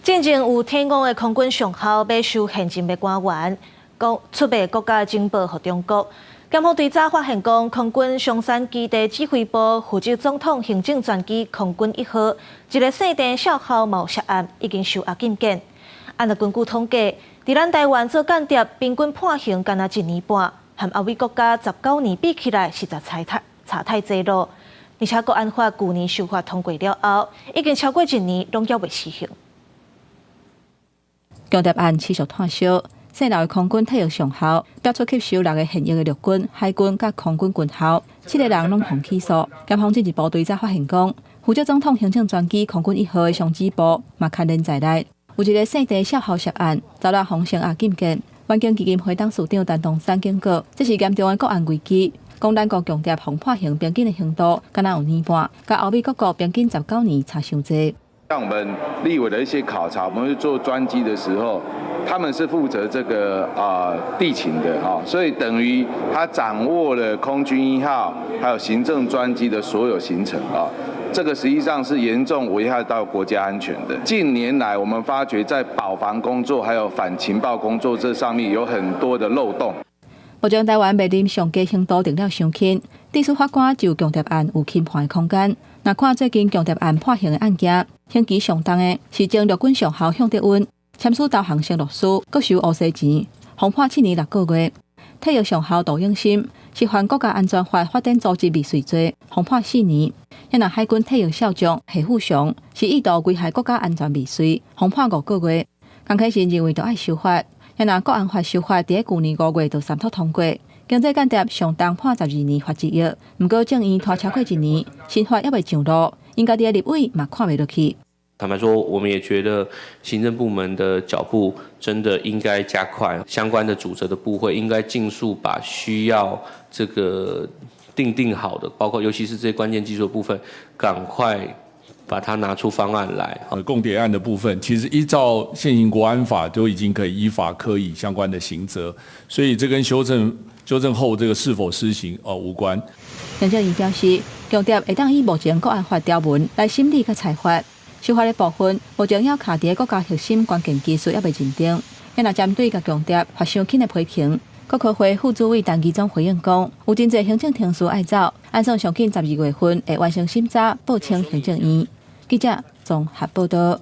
進前有退伍的空軍上校欲收現金的官員，講出賣國家情報予中國。檢方對早發現講，空軍松山基地指揮部負責總統行政專機空軍一號，一个姓鄭少校謀殺案已經收押禁見。按照根據統計，佇咱台灣做間諜平均判刑干焦一年半，和歐美國家19年比起來，實在差太濟囉。而且國安法舊年修法通過了後，已經超過一年，攏猶未施行。共諜案持續湠燒，姓劉的空軍退役上校，表出吸收六个現役的陸軍、海軍佮空軍軍校，七个人攏予起訴。檢方進一步追查發現講，負責總統行政專機空軍一號的上指部嘛牽連在內，有一个姓鄭少校涉案，昨日予聲押禁見。遠景基金會董事長陳東山警告，這是嚴重的國安危機。講咱國共諜予判刑平均的刑度，干焦有年半，佮歐美各國平均19年差傷濟。像我們立委的一些考察，我們去坐專機的時候，他們是負責這個地勤的啊，所以等於他掌握了空軍一號還有行政專機的所有行程啊，這個實際上是嚴重危害到國家安全的。近年來，我們發覺在保防工作還有反情報工作這上面有很多的漏洞。目前台灣面臨上低刑度定了傷輕，致使法官就共諜案有輕判的空間。若看最近共諜案判刑的案件，刑期上重的是前陸軍上校向德溫簽署投降承諾書，閣收烏西錢，予判7年6個月。退役上校杜永新是犯國家安全法發展組織未遂罪，予判4年。若海軍退役少將謝富雄是意圖危害國家安全未遂，予判5個月。江啟臣認為著愛修法。若國安法修法，佇舊年5月就三讀通過。經濟間諜上重判12年罰1億，毋過眾院拖超過一年，新法猶未上路，𪜶家己的立委嘛看袂落去。坦白說，我們也覺得行政部門的腳步真的應該加快，相關的主責的部會應該盡速把需要這個訂好的，包括尤其是這些關鍵技術的部分，趕快把它拿出方案來。共諜案的部分，其實依照現行國安法都已經可以依法課以相關的刑責，所以這跟修正後這個是否施行哦無關。行政院表示，共諜會當以目前國安法條文來審理佮裁罰。修法的部分，目前猶卡佇國家核心關鍵技術猶未認定。若針對共共諜罰傷輕的批評，國科會副主委陳吉仲回應講，有真濟行政程序愛走，按算上緊12月份會完成審查，報請行政院。記者綜合報道。